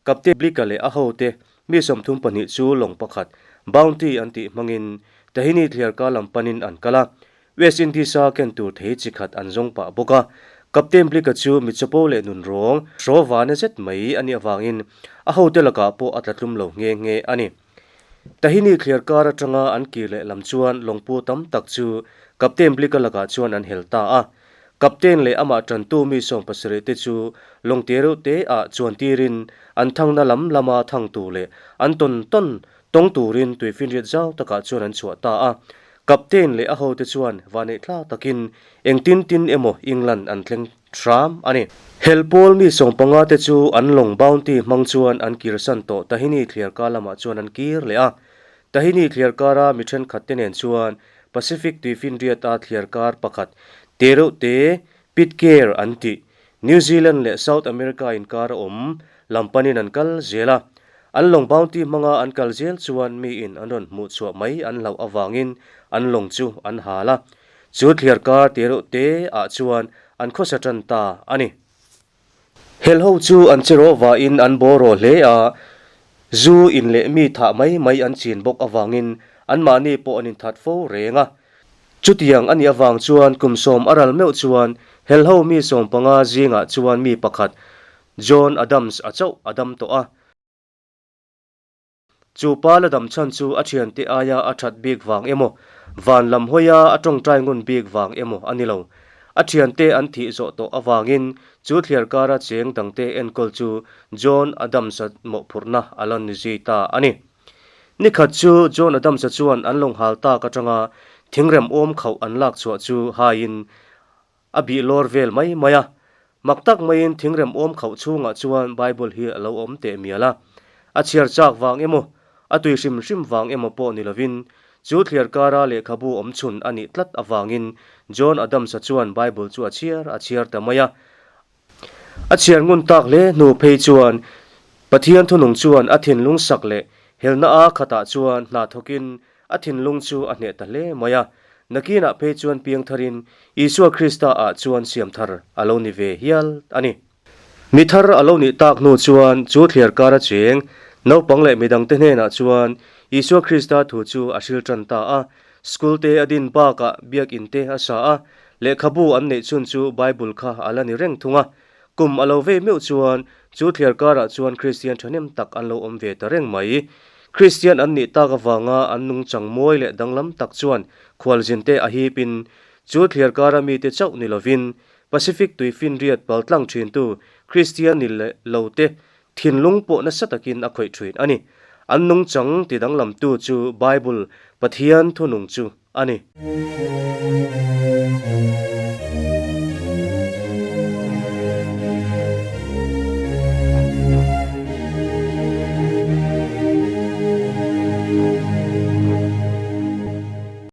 Kapte Blika leh a hote mi 32 chu lawng pakhat Bounty an tih hmangin Tahini thliarka lam panin an kal a, West Indies-a ken tur thei chi khat an zawng pah bawk a. Kapten Blika chu mi chapo leh nun rawng hraw vana zet mai a nih avangin a hote lakah pawh a tlatlum lo nghe nghe a ni. Tahini thliar kar atanga an kir leh lam chuan lawngpu tam tak chu Kapten Blika lakah chuan an hel ta a. Kapten leh amah tantu mi 70 te chu lawng te reuh te ah chuan tirin an thangna lam lama thang tur leh an tawn tawn tawng turin tuifinriat zau takah chuan an chhuah ta a. Kapten leh a hote chuan vanneih thlak takin engtin tin emaw England an thleng hram a ni. Hel pawl mi 15 te chu an lawng Bounty hmang chuan an kirsan tawh Tahini thliarkar lamah chuan an kir leh a. Tahini thliarkara mi thenkhat te nen chuan Pacific tuifinriata thliarkar pakhat te reuh te Pitcairn an tih, New Zealand leh South America inkar a awm lam panin an kal zel a. An lawng Bounty hmanga an kal zel chuan miin an rawn hmuh chhuah mai an hlauh avangin an lawng chu an hal a. Chu thliar kar te reuh te ah chuan an khawsa tan ta a ni. Hel ho chu an che rawh vahin an baw rawh hle a, zu in leh mi thah mai mai an chin bawk avangin anmahni pawh an inthat fo reng a. Chutiang a nih avang chuan kum 10 a ral meuh chuan hel ho mi 15 zingah chuan mi pakhat John Adams a chauh a dam tawh a. Chu pa la dam chhan chu a thiante aia a that bik vang emaw, van lam hawia a tawngtai ngun bik vang emaw a ni lo. A thiante an thih zawh tawh avangin chu thliar kara cheng dangte enkawl chu John Adams-a mawhphurhna a la ni zui ta a ni. Ni khat chu John Adams-a chuan an lawng hal tak atanga thingrem awm khauh an lak chhuah chu haiin A bih lawr vel mai mai a. Mak tak maiin thingrem awm khauh chhungah chuan Bible hi a lo awm teh mial a. A chhiar chak vang emaw, a tui hrim hrim vang emaw pawh ni lovin, chu thliar kara lehkhabu awm chhun a nih tlat avangin John Adams-a chuan Bible chu a chhiar a chhiar ta mai a. A chhiar ngun tak hle hnu phei chuan Pathian thunung chuan a thinlung sak leh helna a khatah chuan hna thawkin A thinlung chu a hneh ta hle mai a, nakinah phei chuan piang tharin Isua Krista ah chuan siam thar a lo ni ve hial a ni. Mi thar a lo nih tak hnu chuan chu thliar kar a cheng naupang leh midangte hnenah chuan Isua Krista thu chu a hril tan ta a, school te a din bakah biakin te a sa a, lehkhabu an neih chhun chu Bible kha a la ni reng thung a. Kum a lo vei meuh chuan chu thliar karah chuan Kristian thahnem tak an lo awm ve ta reng mai. Kristian an nih tak avanga an nungchang mawi leh danglam tak chuan khualzinte a hipin chu thliar kara mite chauh ni lovin Pacific tuifinriat paltlang thintu Kristian ni leh lote thinlung pawh nasa takin a khawih thin a ni. An nungchang ti danglamtu chu Bible, Pathian thunung chu a ni.